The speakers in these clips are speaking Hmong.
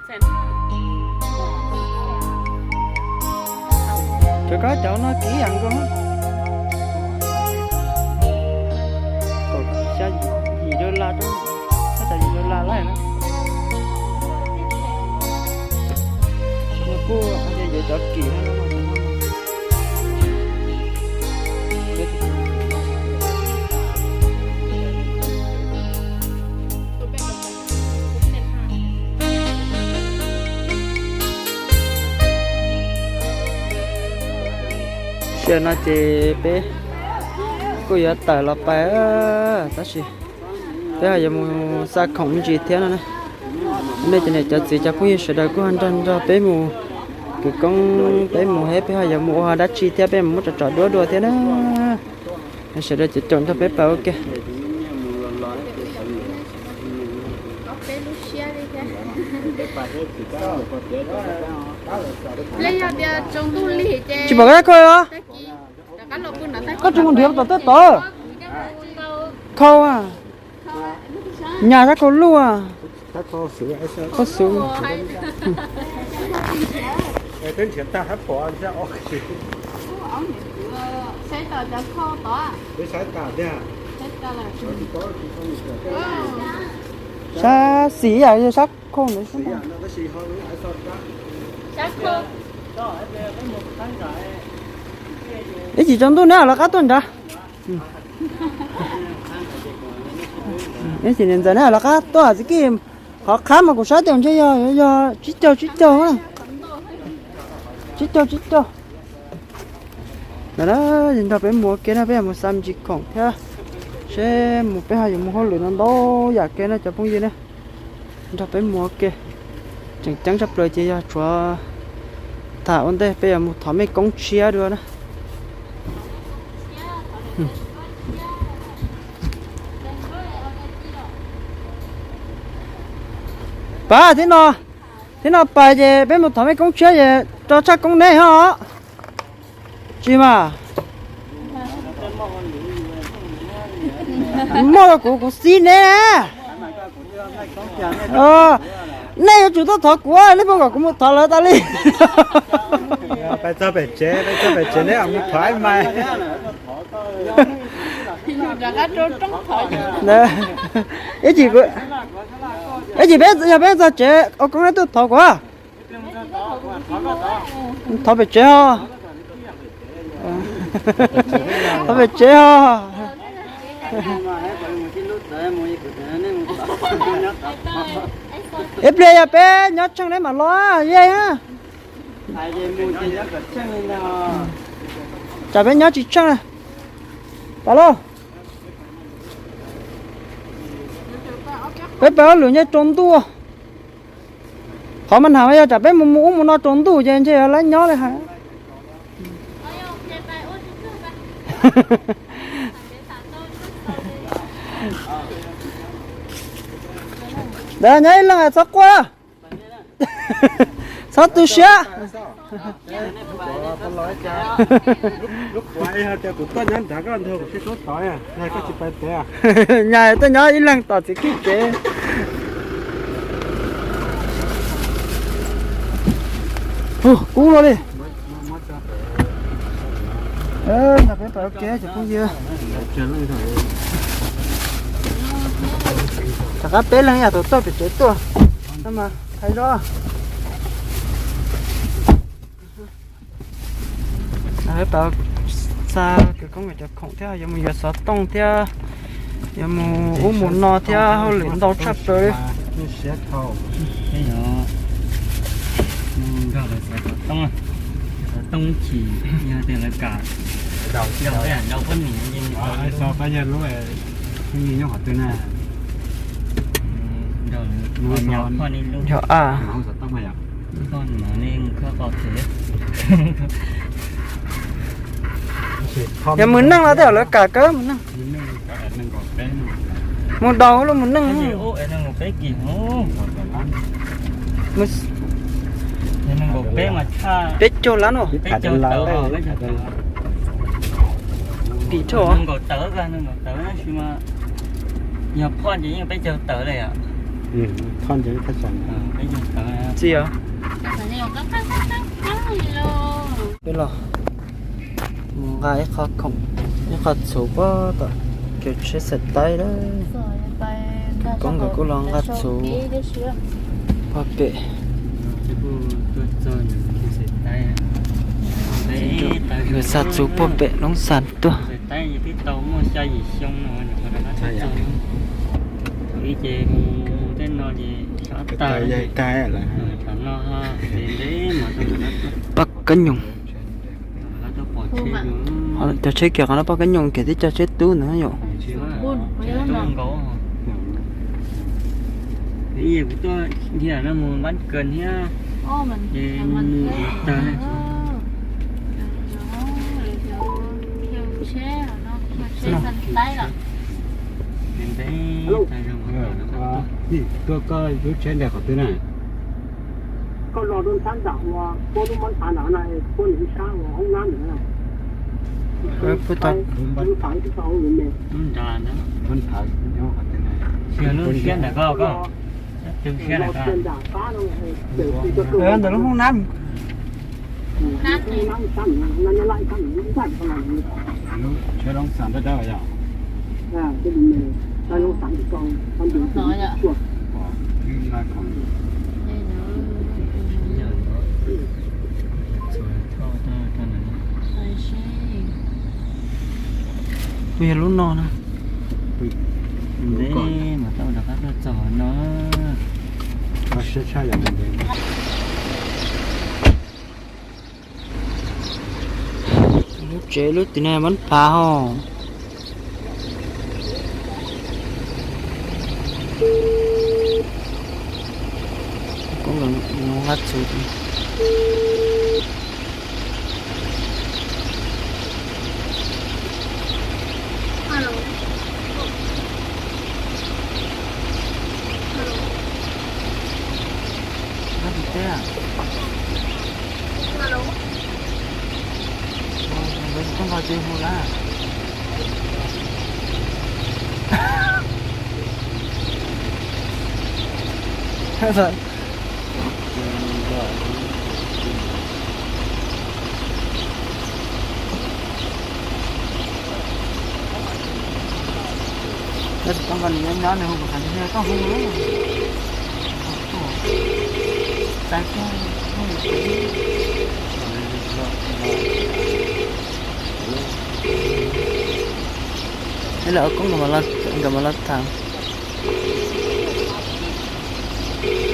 Cov kab cov no kim ib yam nkaus. Kaum xya yim dollar rau, xya yim dollar lawm na. Kuj yuav cov kim no. Tam sim no ces peb kuj yuav tawm los pais, tab sis peb ho yuav mus xa khoom me ntsis thiab no na. Nej cov niam cov txiv cov phooj ywg sawv daws kuj ho nrog nrog peb mus kwv koob, peb mus thiab peb ho yuav mus ua dab tsi thiab peb mus muab tsom tsom duab dua thiab na. Sawv daws caum caum nrog peb pais ua ke. Tsis pom koj khau los? Koj tsis mus nrhiav tom tej tod. Khau a. Nyas sab khau luj a. Khau xuv. Sab xis yam yog sab khau ntawd xwb. Ib chim tsaus ntuj neb los qab tuaj nrad. Ib chim niam ntxawm neb los qab tuaj txiv kij. Qhov qhab mas kuv saib tias ntshe yog, yog tsib caug tsib caug na. Tsib caug tsib caug. Ntawd na, nrog peb mus ua ke na, peb yuav mus xa me ntsis khoom thiab seb mus peb ho yuav mus hauj lwm no ntau yam ke na cov phooj ywg na. Nrog peb mus ua ke. Tseem ceeb tshaj plaws ces yog tsuav tham ua ntej peb yuav mus thov mej koob tshiab dua na. Pab, thib no, thib no pais ces peb mus thov mej koob tshiab ces rau tshaj koob neb ho. Tsis mas, muaj kuv kuv xib neb. Nej yuav tsum tuaj thov kuv, nej muab kom kuv mus thov lawv tas li. Pais txog pem tsev, pais txog pem tsev neb mus thov mas. Ib chim, ib chim peb, yog peb txog tsev ua koob neb tuaj thov kuv. Thov pem tsev ho. Thov pem tsev ho. Ib pliag yog peb nyob tsheej neb mam los yeej. Tsam peb nyob tsis tsheej. Pab lauj, peb pais hauj lwm nyob tsaus ntuj. Qhov mas hnav mas yog tsam peb mus mus ub mus no tsaus ntuj ces ntshe yuav lab nyob li hais. Ntawd nyob ib leeg txhob quaj, txhob tu siab. Nyas tuaj nyob ib leeg tom txiv kij tsev. Kub no li. Nrog peb pais ua ke cov phooj ywg. Rov qab peb leeg yam tus tuaj pem tsev tuaj. Hais zoj. Peb pais xa kwv koob cov khoom thiab yuav mus yuav xov tooj thiab yuav mus ub mus no thiab hauj lwm ntau tshaj plaws li. Xov tooj, xov tooj chim yog tias lawv kam, yog poj niam ces, yog a, yog mus neej los tej zaum lawv kam kawg mus neej. Mus daus lub mus neej. Peb caug lab no. Tim rau. Yog phoj ces yeej peb caug tawm li os. Txij os. Peb los mus nqa ib qho khoom, ib qho txhuv puag tom kev tsheb xaim taib lawm. Koob nkawd kuj los nqa txhuv puag pem. Nkawd xa txhuv puag pem Loob Xas tuaj. Paj Kab Nyoog. Cov tsheb kiag qhov no Paj Kab Nyoog kiag twb coj tsheb tub ntawd yom. Tuaj koj lub tsheb nres qhov twg na? Koj los rau sab nram ua puab lub mab ntav nram no, puab nws ib sab ua hoob nab ntawm no. Lub ntav nyob qhov twg na? Lub siab ntawm koj, koj, lub siab ntawm koj. Ntawm lub hoob nab. Lub tsheb Loob Xas dawb dawb yom. Kuj yog lub no na. Ntev mas tau rov qab tuaj txog no. Lub tsev lub tim no mab phav hos. Koob nkawd nqa txhuv. Tab sis koj nqa nws nyob nyob nws hu kuv qhov ntawd koj hu. Ib lawm Koob nkawd mam los tham.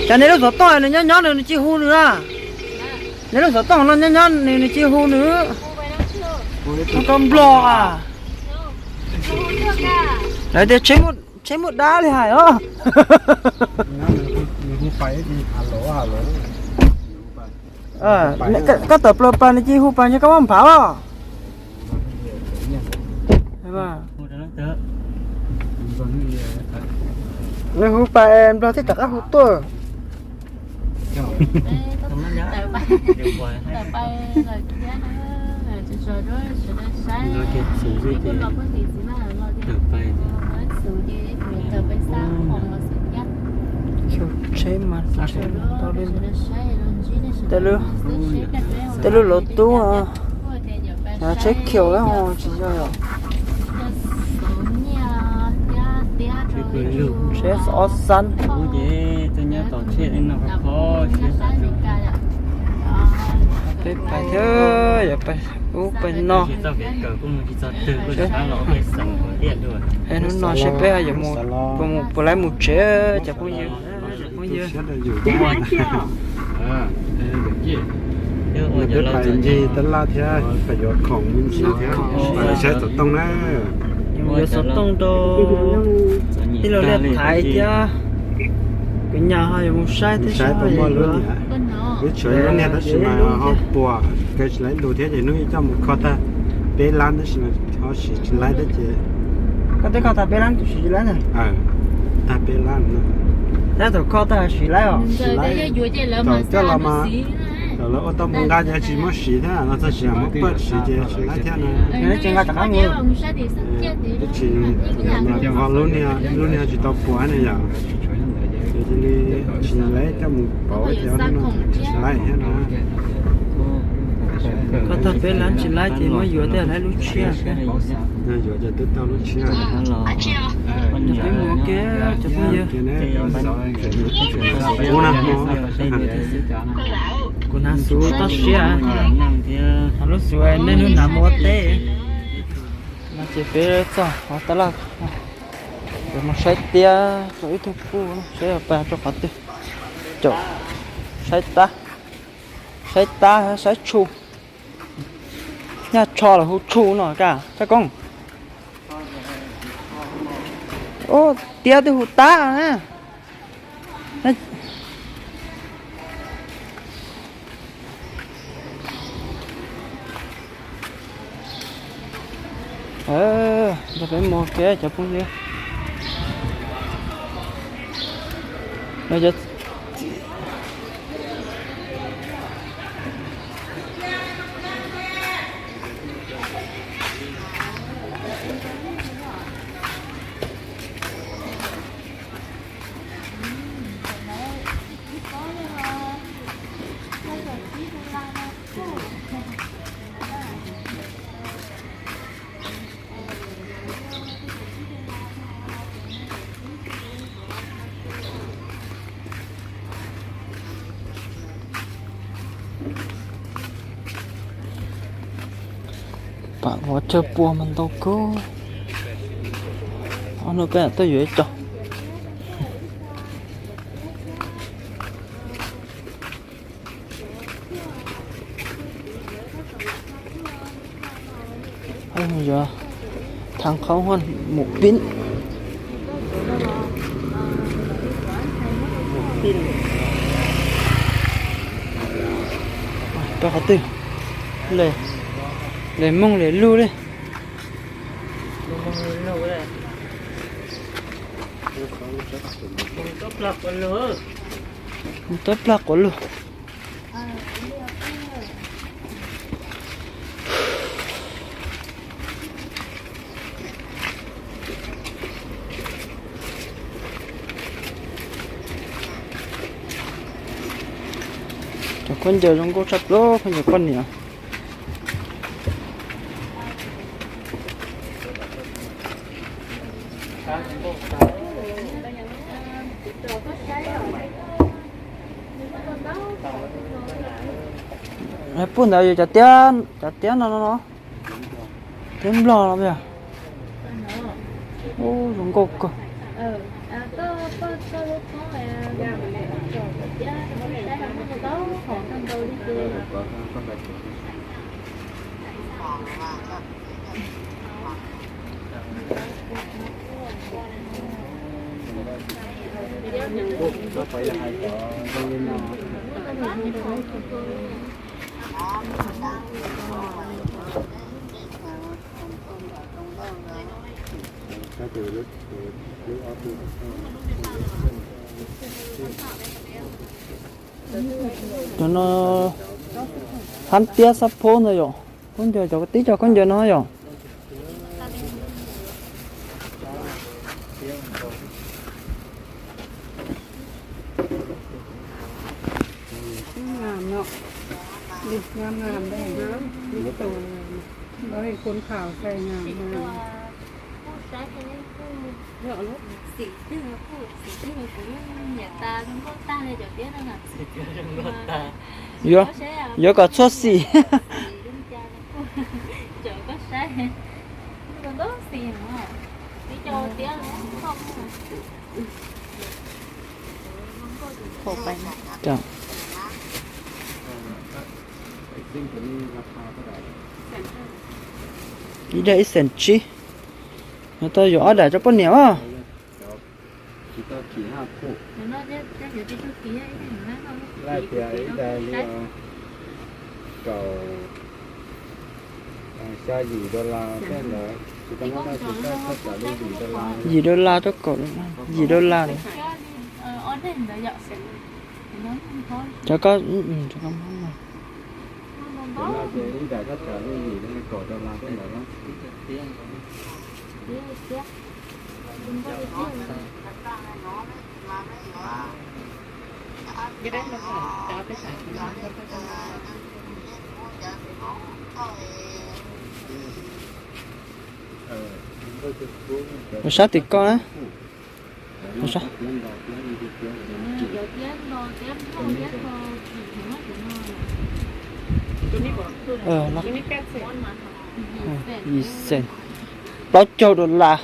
Cas nej lub xov tooj nws nyob nyob nws nws tsis hu nws a? Nej lub xov tooj no nyob nyob nws nws tsis hu nws. Koj Nplog a? Lawv tias tsheb muaj dab li hais os. Koj tawm plaws pas nws cia hu pas ntshe koj muab nphav os. Nws hu pas Nplog thiaj rov qab hu tuaj. Xyov tsheb mas, tsheb mas tau li, tej lub lov tub, tsheb khiaus tsis yog, tsheb ob xab. Peb pais thiab, yuav pais ub pais no. Hnub no seb peb yuav mus, puas mus, puas laib mus tsev cov phooj ywg. Peb pais ncig tab laj thiab, pais yuav khoom me ntsis thiab, pais saib xov tooj na. Yuav xov tooj rau tij laug Liaj Thaiv thiab kuv nyab ho yuav mus saib thiab, saib puas muaj lub niag, lub tshuav lub niag tab sis mas ho puas, kaw tsis laib lus thiab ces hnub ib coj mus kho tag peb lab tab sis mas ho siv tsis laib thiab ces. Koj twb kho tag peb lab, siv tsis laib na. Tag peb lab no. Tab tom kho tag siv laib os. Thaum coj los mas, thaum lawv ua tau mus nqa ces tsis muab siv thiab no, txog tsis muab paj siv ces tsis laib thiab no. Tsis nqa rov qab mus. Twb tsis, lub niag, lub niag tsis tau puas ne yom. Cia li tsis laib coj mus pauv thiab no, tsis laib thiab no. Koj tag peb lab tsis laib ces muab yuav tej laib lub tshiab thiab. Yog yuav ces twb tau lub tshiab. Cov peb mus ua ke, cov phooj ywg. Kuv hnav xov, kuv hnav xov toj siab, hnav lub xov nej hnub hnav mus ua teb. No ces peb txog hauv tab laj, peb mus saib tiab rau ib tug puj saib pas rau qhov twg. Caum saib tab, saib tab saib tshu. Nyaj tsho los hu tshu no kaj Tshaj Koob. Ub, tiab twb hu tab na. Cov peb mus kev cov phooj ywg. Pam ua tsawg pua mas ntau kawg. Ob hnub peb tuaj yuav ib co. Yuav thaj qhov muag mus pib. Rau qhov twg? Lem mooj lem lug li. Tuab plag quav lug. Cov khaub ncaws zoo nkauj tshaj plaws, khaub ncaws poj niam. Puag ntawd yog cov tiab, cov tiab no no, tiab nplog no. Ub, zoo nkauj kawg. Cov no hab tiab xab phob ntag yom. Khaub ncaws, cov tib co khaub ncaws no yom. Yuav, yuav kom txhua xim. Ib daim ib xees tsib. Nws tau yuav ob daim rau poj niam os. Yim dollar rau kaum, yim dollar. Cov ko, cov ko, Mus sab tim koj na. Mus sab. Yim xees, plaub caug dollar.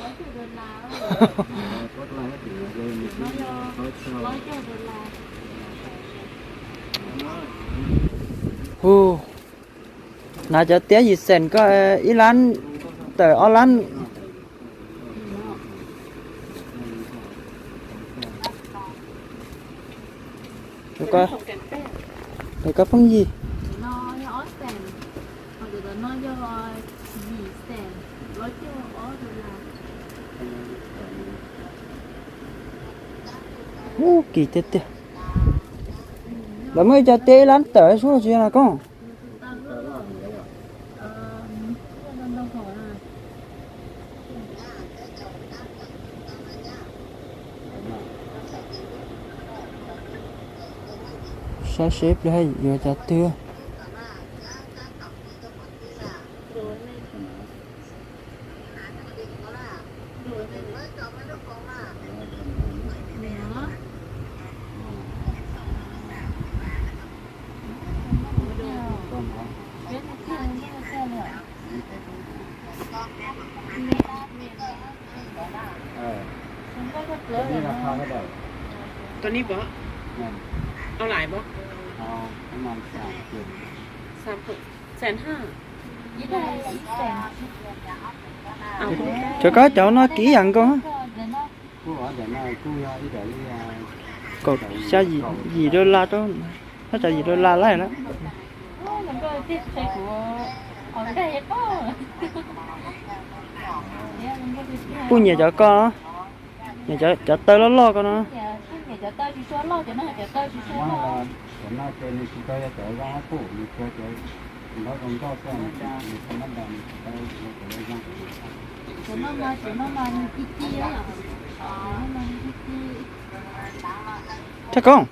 Hnav cov tiab yim xees koj ib lab tawm ob lab. Koj phooj ywg. Ub, kim tiag tiag. Lawv muaj ib co tiab ib lab tawm suab tsis yog los koj. Saib seb pliag yuav cov twg. Tus ni pom, au lais pom, xees ha. Cov koj cov no kim ib yam nkaus. Kaum xya yim dollar rau, thaj tsam yim dollar lawm na. Puj nyiam cov koj, nyiam cov taw loj loj ko no. Thaj koob,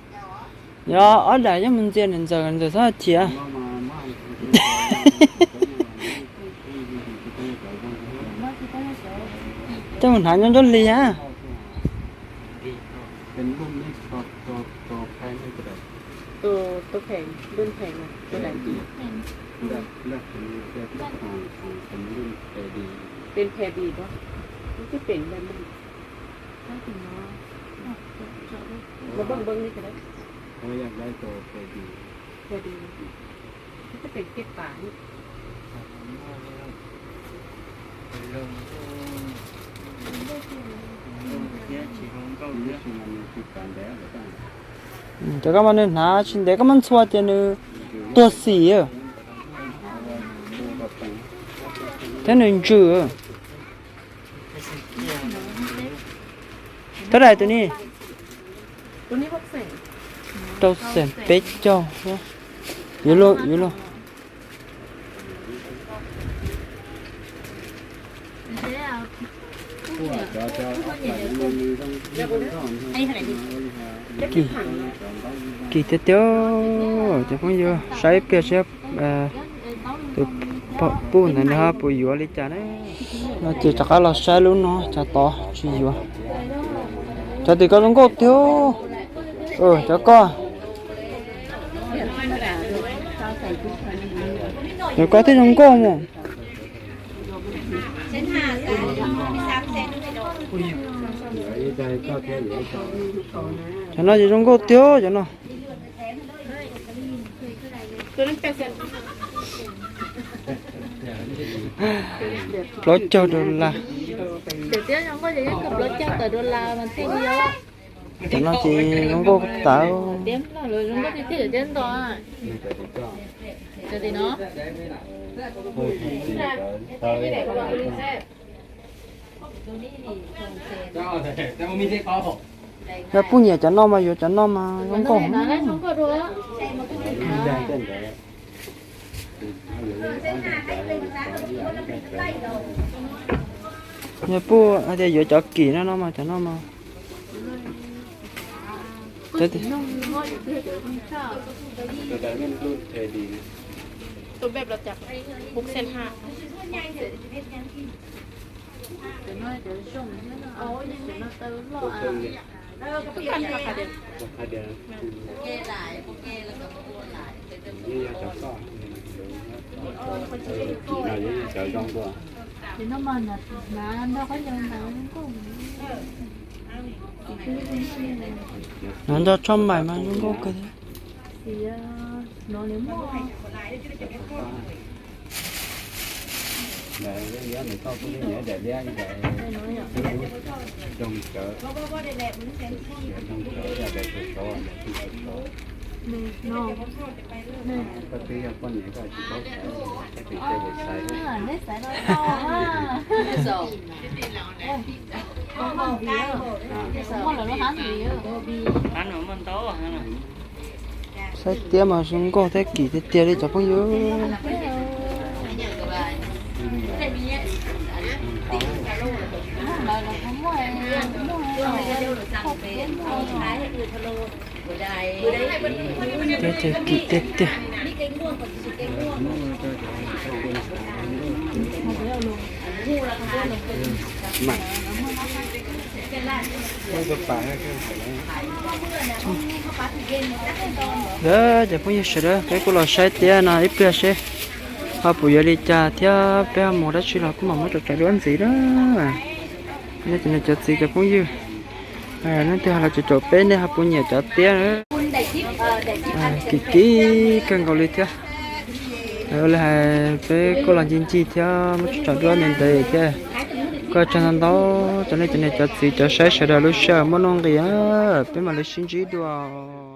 yog ob daim yeej mus ntxias niam ntxawm, ntxawm txhob thiav. Coj mus hnav nyob nruab hlis na. Cov koj mas nws hnav tsis ntev koj muab ntxhua ces nws tuag xim thiab nws ntsws. Tab dais tus ni, rau xees peb caug. Yuav luag, yuav luag. Kim tiag tiag, cov phooj ywg saib ib pliag seb tus phooj ywg ntawd nws ho puas yuav li cas na. No ces rov qab los saib lub no, cov tod tsis yuav. Cov tim koj zoo nkauj tiag. Cov koj, cov koj thiaj zoo nkauj mus. Cov no ces zoo nkauj tiag cov no. Plaub caug dollar. Cov no ces zoo nkauj tawv. Yog puj nyiam cov no mas yuav cov no mas zoo nkauj. Yog puj hais tias yuav cov kim no no mas cov no mas Tab tis. Tôi bếp là chặt bốn sen ha. No nrog tshob mais mas zoo nkauj kawg thiab. Saib tiab mas zoo nkauj thiab kim tiag tiag li cov phooj ywg. Tiab ces kim tiag tiag. Yog ces phooj ywg sawv daws, peb kuj los saib tiab no ib pliag seb ho puas yuav li cas thiab peb ho mus dab tsi los kuj mam muab tsom tsom duab ntxiv na. Nej cov niam cov txiv cov phooj ywg, leej twg ho los caum caum peb nej ho puas nyiam cov tiab na. Kim kim kawg nkaus li thiab. Ua li hais peb kuj los ncig ncig thiab muab tsom tsom duab ntev ntev thiab. Kuj ua tsaug ntau ntau rau nej cov niam cov txiv cov saib sawv daws lub sij hawm muaj nuj nqis, peb mam li sib ntsib dua.